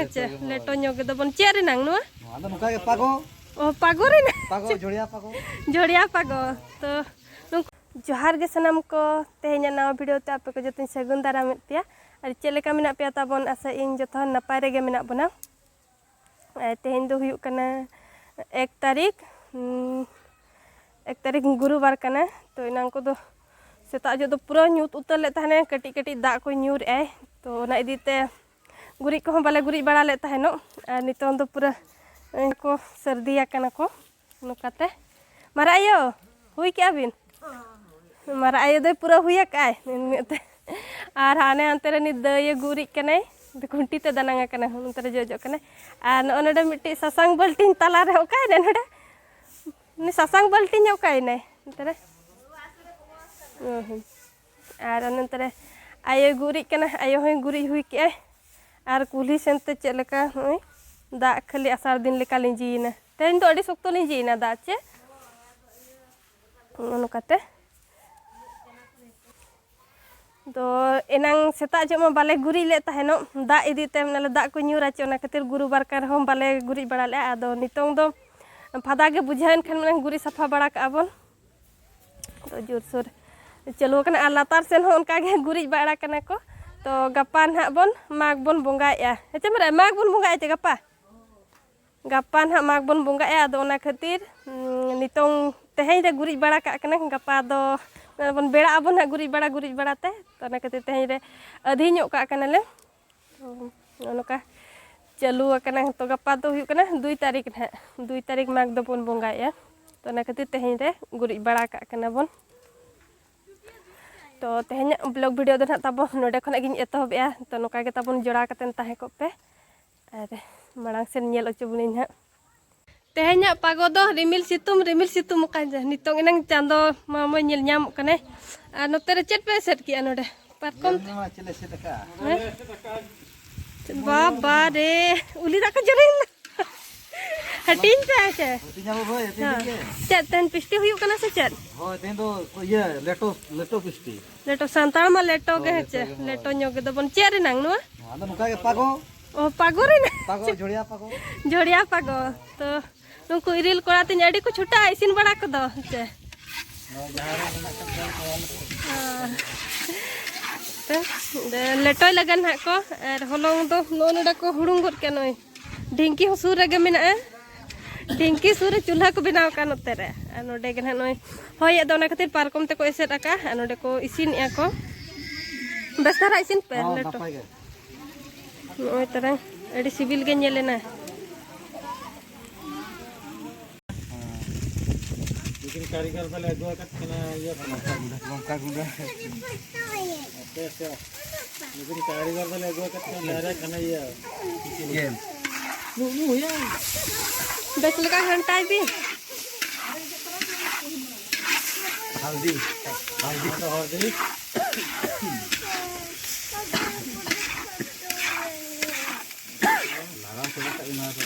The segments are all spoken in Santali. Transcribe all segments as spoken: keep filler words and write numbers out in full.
ᱟᱪᱪᱷᱟ, ᱞᱮᱴᱚ ᱧᱚᱜ ᱜᱮᱫᱚ ᱵᱚᱱ᱾ ᱪᱮᱫ ᱨᱮᱱᱟᱝ ᱱᱚᱣᱟ? ᱱᱚᱣᱟ ᱫᱚ ᱱᱚᱝᱠᱟ ᱜᱮ ᱯᱟᱜᱚ᱾ ᱚ, ᱯᱟᱜᱚ ᱨᱮᱱᱟᱜ? ᱯᱟᱜᱚ, ᱡᱷᱚᱲᱤᱭᱟ ᱯᱟᱜᱚ᱾ ᱡᱷᱚᱲᱤᱭᱟ ᱯᱟᱜᱚ᱾ ᱛᱚ, ᱱᱩᱠᱩ, ᱡᱚᱦᱟᱨ ᱜᱮ ᱥᱟᱱᱟᱢ ᱠᱚ᱾ ᱛᱮᱦᱮᱧᱟᱜ ᱱᱟᱣᱟ ᱵᱷᱤᱰᱤᱭᱳ ᱛᱮ ᱟᱯᱮ ᱠᱚ ᱡᱚᱛᱚᱧ ᱥᱟᱹᱜᱩᱱ ᱫᱟᱨᱟᱢᱮᱫ ᱯᱮᱭᱟ᱾ ᱟᱨ ᱪᱮᱫ ᱞᱮᱠᱟ ᱢᱮᱱᱟᱜ ᱯᱮᱭᱟ ᱛᱟᱵᱚᱱ? ᱟᱥᱟ ᱤᱧ ᱡᱚᱛᱚ ᱦᱚᱲ ᱱᱟᱯᱟᱭ ᱨᱮᱜᱮ ᱢᱮᱱᱟᱜ ᱵᱚᱱᱟ᱾ ᱟᱨ ᱛᱮᱦᱮᱧ ᱫᱚ ᱦᱩᱭᱩᱜ ᱠᱟᱱᱟ ᱮᱠ ᱛᱟᱹᱨᱤᱠᱷ, ᱩᱸ, ᱮᱠ ᱛᱟᱹᱨᱤᱠᱷ ᱜᱩᱨᱩᱵᱟᱨ ᱠᱟᱱᱟ᱾ ᱛᱚ, ᱮᱱᱟᱝ ᱠᱚᱫᱚ ᱥᱮᱛᱟᱜ ᱡᱚᱜ ᱫᱚ ᱯᱩᱨᱟᱹ ᱧᱩᱛ ᱩᱛᱟᱹᱨ ᱞᱮᱫ ᱛᱟᱦᱮᱱᱟ, ᱠᱟᱹᱴᱤᱡ ᱠᱟᱹᱴᱤᱡ ᱫᱟᱜ ᱠᱚ ᱧᱩᱨᱮᱜᱼᱟᱭ᱾ ᱛᱚ, ᱚᱱᱟ ᱤᱫᱤ ᱛᱮ ᱜᱩᱨᱤᱡ ᱠᱚᱦᱚᱸ ᱵᱟᱞᱮ ᱜᱩᱨᱤᱡ ᱵᱟᱲᱟ ᱞᱮᱫ ᱛᱟᱦᱮᱱᱚᱜ᱾ ᱟᱨ ᱱᱤᱛᱚᱝ ᱫᱚ ᱯᱩᱨᱟᱹ, ᱮ, ᱠᱚ ᱥᱟᱹᱨᱫᱤ ᱟᱠᱟᱱᱟ ᱠᱚ᱾ ᱱᱚᱝᱠᱟᱛᱮ, ᱢᱟᱨᱟ ᱟᱭᱳ, ᱦᱩᱭ ᱠᱮᱜᱼᱟ ᱵᱤᱱ? ᱢᱟᱨᱟ ᱟᱭᱳ ᱫᱚᱭ ᱯᱩᱨᱟᱹ ᱦᱩᱭ ᱟᱠᱟᱜᱼᱟᱭ ᱢᱮᱱ ᱢᱮᱱ ᱛᱮ᱾ ᱟᱨ ᱦᱟᱱᱮ ᱦᱟᱱᱛᱮ ᱨᱮ ᱱᱤᱛ ᱫᱟᱹᱭᱮ ᱜᱩᱨᱤᱡ ᱠᱟᱱᱟᱭ, ᱠᱷᱩᱱᱴᱤ ᱛᱮ ᱫᱟᱱᱟᱝ ᱟᱠᱟᱱᱟ, ᱚᱱᱛᱮ ᱨᱮ ᱡᱚᱡᱚᱜ ᱠᱟᱱᱟᱭ᱾ ᱟᱨ ᱱᱚᱜᱼᱚ ᱱᱚᱰᱮ ᱢᱤᱫᱴᱤᱡ ᱥᱟᱥᱟᱝ ᱵᱟᱹᱞᱴᱤᱱ ᱛᱟᱞᱟ ᱨᱮ ᱚᱠᱟᱭᱮᱱᱟᱭ ᱱᱚᱰᱮ? ᱩᱱᱤ ᱥᱟᱥᱟᱝ ᱵᱟᱹᱞᱴᱤᱱ ᱚᱠᱟᱭᱮᱱᱟᱭ? ᱚᱱᱛᱮ ᱨᱮ᱾ ᱚ ᱦᱚᱸ᱾ ᱟᱨ ᱚᱱᱮ ᱚᱱᱛᱮ ᱨᱮ ᱟᱭᱳᱭ ᱜᱩᱨᱤᱡ ᱠᱟᱱᱟ, ᱟᱭᱳ ᱦᱚᱸᱭ ᱜᱩᱨᱤᱡ ᱦᱩᱭ ᱠᱮᱜᱼᱟᱭ᱾ ᱟᱨ ᱠᱩᱞᱦᱤ ᱥᱮᱱᱛᱮ ᱪᱮᱫ ᱞᱮᱠᱟ ᱱᱚᱜᱼᱚᱭ ᱫᱟᱜ ᱠᱷᱟᱹᱞᱤ ᱟᱥᱟᱲ ᱫᱤᱱ ᱞᱮᱠᱟ ᱞᱤᱸᱡᱤᱭᱮᱱᱟ᱾ ᱛᱮᱦᱮᱧ ᱫᱚ ᱟᱹᱰᱤ ᱥᱚᱠᱛᱚ ᱞᱤᱸᱡᱤᱭᱮᱱᱟ ᱫᱟᱜ ᱪᱮ᱾ ᱱᱚᱜᱼᱚ ᱱᱚᱝᱠᱟᱛᱮ᱾ ᱫᱚ ᱮᱱᱟᱝ ᱥᱮᱛᱟᱜ ᱡᱚᱜ ᱢᱟ ᱵᱟᱞᱮ ᱜᱩᱨᱤᱡ ᱞᱮᱫ ᱛᱟᱦᱮᱱᱚᱜ, ᱫᱟᱜ ᱤᱫᱤ ᱛᱮ ᱢᱟᱱᱮ ᱫᱟᱜ ᱠᱚ ᱧᱩᱨᱟ ᱪᱮ, ᱚᱱᱟ ᱠᱷᱟᱹᱛᱤᱨ ᱜᱩᱨᱩ ᱵᱟᱨ ᱠᱟᱱ ᱨᱮᱦᱚᱸ ᱵᱟᱞᱮ ᱜᱩᱨᱤᱡ ᱵᱟᱲᱟ ᱞᱮᱫᱼᱟ᱾ ᱟᱫᱚ ᱱᱤᱛᱚᱝ ᱫᱚ ᱯᱷᱟᱫᱟ ᱜᱮ ᱵᱩᱡᱷᱟᱹᱣᱮᱱ ᱠᱷᱟᱱ ᱢᱟᱱᱮ ᱜᱩᱨᱤᱡ ᱥᱟᱯᱷᱟ ᱵᱟᱲᱟ ᱠᱟᱜᱼᱟ ᱵᱚᱱ᱾ ᱛᱚ ᱡᱳᱨᱥᱳᱨ ᱪᱟᱹᱞᱩ ᱟᱠᱟᱱᱟ᱾ ᱟᱨ ᱞᱟᱛᱟᱨ ᱥᱮᱱ ᱦᱚᱸ ᱚᱱᱠᱟ ᱜᱮ ᱜᱩᱨᱤᱡ ᱵᱟᱲᱟ ᱠᱟᱱᱟ ᱠᱚ᱾ ᱛᱚ ᱜᱟᱯᱟ ᱱᱟᱦᱟᱜ ᱵᱚᱱ ᱢᱟᱜᱽ ᱵᱚᱱ ᱵᱚᱸᱜᱟᱭᱮᱫᱼᱟ᱾ ᱦᱮᱸ ᱪᱮ ᱢᱟᱨᱟᱜ? ᱢᱟᱜᱽ ᱵᱚᱱ ᱵᱚᱸᱜᱟᱭᱮᱫᱼᱟ ᱪᱮ ᱜᱟᱯᱟ? ᱜᱟᱯᱟ ᱱᱟᱦᱟᱜ ᱢᱟᱜᱽ ᱵᱚᱱ ᱵᱚᱸᱜᱟᱭᱮᱫᱼᱟ᱾ ᱟᱫᱚ ᱚᱱᱟ ᱠᱷᱟᱹᱛᱤᱨ, ᱩᱸ, ᱱᱤᱛᱚᱝ ᱛᱮᱦᱮᱧ ᱨᱮ ᱜᱩᱨᱤᱡ ᱵᱟᱲᱟ ᱠᱟᱜ ᱠᱟᱱᱟ᱾ ᱜᱟᱯᱟ ᱫᱚ ᱵᱚᱱ ᱵᱮᱲᱟᱜ ᱟᱵᱚᱱ ᱱᱟᱦᱟᱜ ᱜᱩᱨᱤᱡ ᱵᱟᱲᱟ, ᱜᱩᱨᱤᱡ ᱵᱟᱲᱟ ᱛᱮ᱾ ᱛᱚ ᱚᱱᱟ ᱠᱷᱟᱹᱛᱤᱨ ᱛᱮᱦᱮᱧ ᱨᱮ ᱟᱹᱫᱷᱤ ᱧᱚᱜ ᱠᱟᱜ ᱠᱟᱱᱟᱞᱮ᱾ ᱛᱚ ᱱᱚᱜᱼᱚ ᱱᱚᱝᱠᱟ ᱪᱟᱹᱞᱩ ᱟᱠᱟᱱᱟ᱾ ᱛᱚ ᱜᱟᱯᱟ ᱫᱚ ᱦᱩᱭᱩᱜ ᱠᱟᱱᱟ ᱫᱩᱭ ᱛᱟᱹᱨᱤᱠᱷ ᱱᱟᱦᱟᱜ, ᱫᱩᱭ ᱛᱟᱹᱨᱤᱠᱷ ᱢᱟᱜᱽ ᱫᱚᱵᱚᱱ ᱵᱚᱸᱜᱟᱭᱮᱫᱼᱟ᱾ ᱛᱚ ᱚᱱᱟ ᱠᱷᱟᱹᱛᱤᱨ ᱛᱮᱦᱮᱧ ᱨᱮ ᱜᱩᱨᱤᱡ ᱵᱟᱲᱟ ᱠᱟᱜ ᱠᱟᱱᱟ ᱵᱚᱱ᱾ ᱛᱚ ᱛᱮᱦᱮᱧᱟᱜ ᱵᱞᱚᱜ ᱵᱷᱤᱰᱤᱭᱳ ᱫᱚ ᱱᱟᱦᱟᱜ ᱛᱟᱵᱚ ᱱᱚᱰᱮ ᱠᱷᱚᱱᱟᱜ ᱜᱤᱧ ᱮᱛᱚᱦᱚᱵᱮᱜᱼᱟ᱾ ᱛᱚ ᱱᱚᱝᱠᱟ ᱜᱮ ᱛᱟᱵᱚᱱ ᱡᱚᱲᱟᱣ ᱠᱟᱛᱮᱱ ᱛᱟᱦᱮᱸ ᱠᱚᱜ ᱯᱮ᱾ ᱟᱨ ᱢᱟᱲᱟᱝ ᱥᱮᱱ ᱧᱮᱞ ᱦᱚᱪᱚ ᱵᱚᱱᱟᱹᱧ ᱱᱟᱦᱟᱜ᱾ ᱛᱮᱦᱮᱧᱟᱜ ᱯᱟᱜᱚ ᱫᱚ ᱨᱤᱢᱤᱞ ᱥᱤᱛᱩᱝ, ᱨᱤᱢᱤᱞ ᱥᱤᱛᱩᱝ ᱟᱠᱟᱱ ᱡᱮ, ᱱᱤᱛᱚᱝ ᱮᱱᱟᱝ ᱪᱟᱸᱫᱚ ᱢᱟᱢᱚᱭ ᱧᱮᱞ ᱧᱟᱢᱚᱜ ᱠᱟᱱᱟᱭ᱾ ᱟᱨ ᱱᱚᱛᱮ ᱨᱮ ᱪᱮᱫ ᱯᱮ ᱮᱥᱮᱫ ᱠᱮᱜᱼᱟ ᱱᱚᱰᱮ? ᱯᱟᱨᱠᱚᱢ ᱧᱮᱞ ᱛᱮ? ᱢᱮ ᱢᱟ ᱪᱮᱫ ᱞᱮ ᱮᱥᱮᱫ ᱟᱠᱟᱫᱼᱟ᱾ ᱦᱮᱸ? ᱵᱟᱵᱟ ᱨᱮ, ᱩᱞᱤ ᱫᱟᱠᱟ ᱡᱚᱨᱚᱭᱮᱱᱟ᱾ ᱦᱟᱹᱴᱤᱧ ᱯᱮ ᱟᱪᱪᱷᱟ᱾ ᱦᱟᱹᱴᱤᱧ ᱟᱵᱚ ᱵᱷᱟᱹᱭ, ᱦᱟᱹᱴᱤᱧ ᱦᱮᱸ᱾ ᱜᱮ᱾ ᱪᱮᱫ ᱛᱮᱦᱮᱧ ᱯᱤᱥᱴᱤ ᱦᱩᱭᱩᱜ ᱠᱟᱱᱟ ᱥᱮ ᱪᱮᱫ? ᱦᱳᱭ, ᱛᱮᱦᱮᱧ ᱫᱚ ᱤᱭᱟᱹ ᱞᱮᱴᱚ, ᱞᱮᱴᱚ ᱯᱤᱥᱴᱤ᱾ ᱞᱮᱴᱚ, ᱥᱟᱱᱛᱟᱲ ᱢᱟ ᱞᱮᱴᱚ ᱜᱮ ᱦᱳᱭ, ᱦᱮᱸ ᱪᱮ? ᱞᱮᱴᱚ ᱜᱮ, ᱦᱳᱭ᱾ ᱞᱮᱴᱚ ᱧᱚᱜ ᱜᱮᱫᱚ ᱵᱚᱱ᱾ ᱪᱮᱫ ᱨᱮᱱᱟᱝ ᱱᱚᱣᱟ? ᱱᱚᱣᱟ ᱫᱚ ᱱᱚᱝᱠᱟ ᱜᱮ ᱯᱟᱜᱚ᱾ ᱚ, ᱯᱟᱜᱚ ᱨᱮᱱᱟᱜ᱾ ᱯᱟᱜᱚ, ᱡᱷᱚᱲᱤᱭᱟ ᱯᱟᱜᱚ᱾ ᱡᱷᱚᱲᱤᱭᱟ ᱯᱟᱜᱚ᱾ ᱛᱚ, ᱱᱩᱠᱩ ᱤᱨᱤᱞ ᱠᱚᱲᱟ ᱛᱤᱧ ᱟᱹᱰᱤ ᱠᱚ ᱪᱷᱩᱴᱟᱹᱜᱼᱟ ᱤᱥᱤᱱ ᱵᱟᱲᱟ ᱠᱚᱫᱚ, ᱦᱮᱸ ᱪᱮ? ᱦᱳᱭ, ᱡᱟᱦᱟᱸ ᱨᱮ ᱢᱮᱱᱟᱜ ᱠᱟᱜ ᱠᱚᱣᱟ, ᱠᱚ ᱚᱞ ᱠᱟᱜ᱾ ᱦᱮᱸ᱾ ᱛᱚ, ᱞᱮᱴᱚᱭ ᱞᱟᱜᱟᱱ ᱦᱟᱸᱜ ᱠᱚ, ᱟᱨ ᱦᱚᱞᱚᱝ ᱫᱚ ᱱᱚᱜᱼᱚ ᱱᱚᱰᱮ ᱠᱚ ᱦᱩᱲᱩᱝ ᱜᱚᱫ ᱠᱮᱜᱼᱟ ᱱᱚᱜᱼᱚᱭ᱾ ᱰᱷᱤᱝᱠᱤ ᱦᱚᱸ ᱥᱩᱨ ᱨᱮᱜᱮ ᱢᱮᱱᱟᱜᱼᱟ᱾ ᱰᱷᱤᱝᱠᱤ ᱥᱩᱨ ᱨᱮ ᱪᱩᱞᱦᱟᱹ ᱠᱚ ᱵᱮᱱᱟᱣ ᱟᱠᱟᱫ ᱱᱚᱛᱮ ᱨᱮ᱾ ᱟᱨ ᱱᱚᱰᱮ ᱜᱮ ᱱᱟᱦᱟᱜ ᱱᱚᱜᱼᱚᱭ ᱦᱚᱭᱮᱫ ᱫᱚ, ᱚᱱᱟ ᱠᱷᱟᱹᱛᱤᱨ ᱯᱟᱨᱠᱚᱢ ᱛᱮᱠᱚ ᱮᱥᱮᱫ ᱟᱠᱟᱫᱼᱟ᱾ ᱟᱨ ᱱᱚᱰᱮ ᱠᱚ ᱤᱥᱤᱱᱮᱜᱼᱟ ᱠᱚ᱾ ᱵᱮᱥ ᱫᱷᱟᱨᱟ ᱤᱥᱤᱱ ᱯᱮ, ᱦᱚᱸ, ᱞᱮᱴᱚ᱾ ᱱᱟᱯᱟᱭ ᱜᱮ᱾ ᱱᱚᱜᱼᱚᱭ ᱛᱟᱨᱟ, ᱟᱹᱰᱤ ᱥᱤᱵᱤᱞ ᱜᱮ ᱧᱮᱞᱮᱱᱟ᱾ ᱦᱮᱸ᱾ ᱞᱮᱠᱤᱱ ᱠᱟᱹᱨᱤᱜᱚᱨ ᱫᱚᱞᱮ ᱟᱹᱜᱩ ᱟᱠᱟᱫ ᱠᱤᱱᱟ ᱤᱭᱟᱹ ᱠᱷᱚᱱᱟᱜ᱾ ᱞᱚᱝᱠᱟ ᱜᱩᱸᱰᱟᱹ᱾ ᱟᱯᱮ ᱥᱮ? ᱞᱮᱠᱤᱱ ᱠᱟᱹᱨᱤᱜᱚᱨ ᱫᱚᱞᱮ ᱟᱹᱜᱩ ᱟᱠᱟᱫ ᱠᱤᱱᱟ ᱰᱟᱭᱨᱮᱠᱴ ᱦᱟᱱᱮ ᱤᱭᱟᱹ᱾ ᱪᱤᱠᱮᱱ᱾ ᱱᱩ, ᱱᱩ ᱦᱩᱭᱟ᱾ ᱵᱮᱥ ᱞᱮᱠᱟ ᱜᱷᱟᱱᱴᱟᱭ ᱵᱤᱱ᱾ ᱦᱟᱞᱫᱤ, ᱦᱟᱞᱫᱤ᱾ ᱦᱚᱲ ᱫᱤᱱᱤᱥ᱾ ᱞᱟᱜᱟᱣ ᱪᱟᱵᱟ ᱠᱟᱜ ᱵᱤᱱ ᱱᱚᱣᱟ ᱠᱚ᱾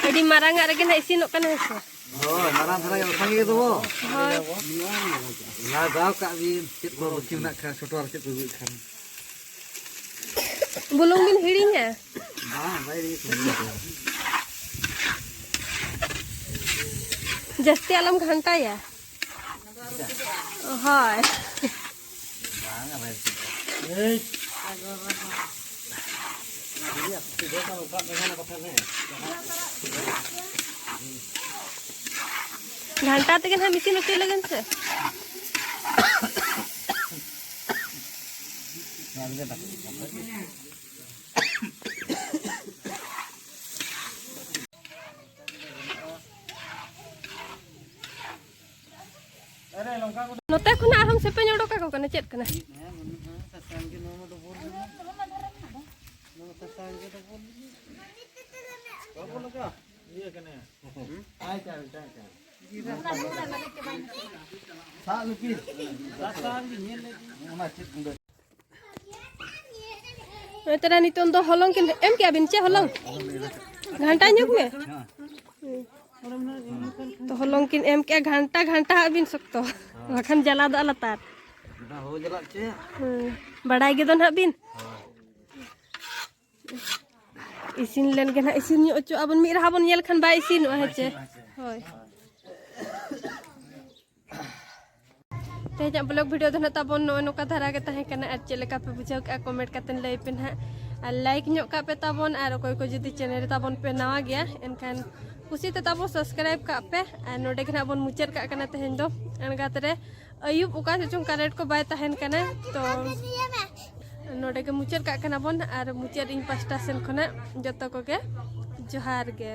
ᱟᱹᱰᱤ ᱢᱟᱨᱟᱝ ᱟᱜ ᱨᱮᱜᱮ ᱱᱟᱜ ᱤᱥᱤᱱᱚᱜ ᱠᱟᱱᱟ, ᱦᱮᱸ ᱥᱮ? ᱦᱳᱭ, ᱢᱟᱨᱟᱝ ᱫᱷᱟᱨᱟ ᱜᱮ, ᱥᱟᱸᱜᱮ ᱜᱮ ᱛᱟᱵᱚ᱾ ᱦᱳᱭ᱾ ᱞᱟᱜᱟᱣ ᱠᱟᱜ ᱵᱤᱱ, ᱪᱮᱫ ᱠᱚ ᱵᱟᱹᱠᱤ ᱢᱮᱱᱟᱜ ᱠᱷᱟᱱ, ᱪᱷᱳᱴᱳ ᱟᱨ ᱪᱮᱫ ᱠᱚ ᱟᱹᱜᱩᱭᱮᱫ ᱠᱷᱟᱱ᱾ ᱵᱩᱞᱩᱝ ᱵᱤᱱ ᱦᱤᱲᱤᱧᱟ? ᱵᱟᱝ, ᱵᱟᱭ ᱦᱤᱲᱤᱧ ᱠᱟᱱᱟ᱾ ᱡᱟᱹᱥᱛᱤ ᱟᱞᱚᱢ ᱜᱷᱟᱱᱴᱟᱭᱟ᱾ ᱦᱳᱭ᱾ ᱵᱟᱝᱟ, ᱵᱟᱭ ᱦᱤᱲᱤᱧ᱾ ᱜᱷᱟᱱᱴᱟ ᱛᱮᱜᱮ ᱱᱟᱦᱟᱜ ᱤᱥᱤᱱ ᱦᱚᱪᱚᱭ ᱞᱟᱹᱜᱤᱫ ᱥᱮ᱾ ᱱᱚᱛᱮ ᱠᱷᱚᱱᱟᱜ ᱟᱨᱦᱚᱸᱢ ᱥᱮᱯᱮᱧ ᱚᱰᱚᱠ ᱟᱠᱚ ᱠᱟᱱᱟ, ᱪᱮᱫ ᱠᱟᱱᱟ? ᱥᱟᱵ ᱞᱩᱠᱤ᱾ ᱚᱱᱟ ᱪᱮᱫ ᱜᱩᱸᱰᱟᱹ? ᱱᱚᱜᱼᱚᱭ ᱛᱚᱨᱟ ᱱᱤᱛᱚᱝ ᱫᱚ ᱦᱚᱞᱚᱝ ᱠᱤᱱ ᱮᱢ ᱠᱮᱜᱼᱟ ᱵᱤᱱ ᱪᱮ ᱦᱚᱞᱚᱝ? ᱜᱷᱟᱱᱴᱟ ᱧᱚᱜ ᱢᱮ᱾ ᱛᱚ ᱦᱚᱞᱚᱝ ᱠᱤᱱ ᱮᱢ ᱠᱮᱜᱼᱟ, ᱜᱷᱟᱱᱴᱟ ᱜᱷᱟᱱᱴᱟ ᱦᱟᱸᱜ ᱵᱤᱱ ᱥᱚᱠᱛᱚ, ᱵᱟᱠᱷᱟᱱ ᱡᱟᱞᱟ ᱫᱚ ᱟᱞᱟᱛᱟᱨ᱾ ᱦᱩᱸ, ᱵᱟᱲᱟᱭ ᱜᱮ ᱫᱚ ᱱᱟᱦᱟᱜ ᱵᱤᱱ᱾ ᱤᱥᱤᱱ ᱞᱮᱱ ᱜᱮ ᱱᱟᱦᱟᱜ, ᱤᱥᱤᱱ ᱧᱚᱜ ᱦᱚᱪᱚᱜ ᱟᱵᱚᱱ᱾ ᱢᱤᱫ ᱨᱟᱦᱟ ᱵᱚᱱ ᱧᱮᱞ ᱠᱷᱟᱱ ᱵᱟᱭ ᱤᱥᱤᱱᱚᱜᱼᱟ, ᱦᱮᱸ ᱪᱮ? ᱦᱳᱭ᱾ ᱛᱮᱦᱮᱧᱟᱜ ᱵᱞᱚᱜ ᱵᱷᱤᱰᱤᱭᱳ ᱫᱚ ᱱᱟᱦᱟᱜ ᱛᱟᱵᱚᱱ ᱱᱚᱜᱼᱚᱭ ᱱᱚᱝᱠᱟ ᱫᱷᱟᱨᱟ ᱜᱮ ᱛᱟᱦᱮᱸ ᱠᱟᱱᱟ᱾ ᱟᱨ ᱪᱮᱫ ᱞᱮᱠᱟ ᱯᱮ ᱵᱩᱡᱷᱟᱹᱣ ᱠᱮᱜᱼᱟ, ᱠᱚᱢᱮᱱᱴ ᱠᱟᱛᱮ ᱞᱟᱹᱭ ᱯᱮ ᱱᱟᱦᱟᱜ᱾ ᱟᱨ ᱞᱟᱭᱤᱠ ᱧᱚᱜ ᱠᱟᱜ ᱯᱮ ᱛᱟᱵᱚᱱ, ᱟᱨ ᱚᱠᱚᱭ ᱠᱚ ᱡᱩᱫᱤ ᱪᱮᱱᱮᱞ ᱨᱮ ᱛᱟᱵᱚᱱ ᱯᱮ ᱱᱟᱣᱟ ᱜᱮᱭᱟ, ᱮᱱᱠᱷᱟᱱ ᱠᱩᱥᱤ ᱛᱮ ᱛᱟᱵᱚ ᱥᱟᱵᱥᱠᱨᱟᱭᱤᱵ ᱠᱟᱜ ᱯᱮ᱾ ᱟᱨ ᱱᱚᱰᱮ ᱜᱮ ᱱᱟᱦᱟᱜ ᱵᱚᱱ ᱢᱩᱪᱟᱹᱫ ᱠᱟᱜ ᱠᱟᱱᱟ ᱛᱮᱦᱮᱧ ᱫᱚ᱾ ᱟᱬᱜᱟᱛ ᱨᱮ ᱟᱹᱭᱩᱵ ᱚᱠᱟ ᱪᱚᱝ ᱠᱟᱨᱮᱱᱴ ᱠᱚ ᱵᱟᱭ ᱛᱟᱦᱮᱱ ᱠᱟᱱᱟ, ᱛᱚ ᱱᱚᱰᱮ ᱜᱮ ᱢᱩᱪᱟᱹᱫ ᱠᱟᱜ ᱠᱟᱱᱟ ᱵᱚᱱ᱾ ᱟᱨ ᱢᱩᱪᱟᱹᱫ ᱤᱧ ᱯᱟᱥᱴᱟ ᱥᱮᱱ ᱠᱷᱚᱱᱟᱜ ᱡᱚᱛᱚ ᱠᱚᱜᱮ ᱡᱚᱦᱟᱨ ᱜᱮ᱾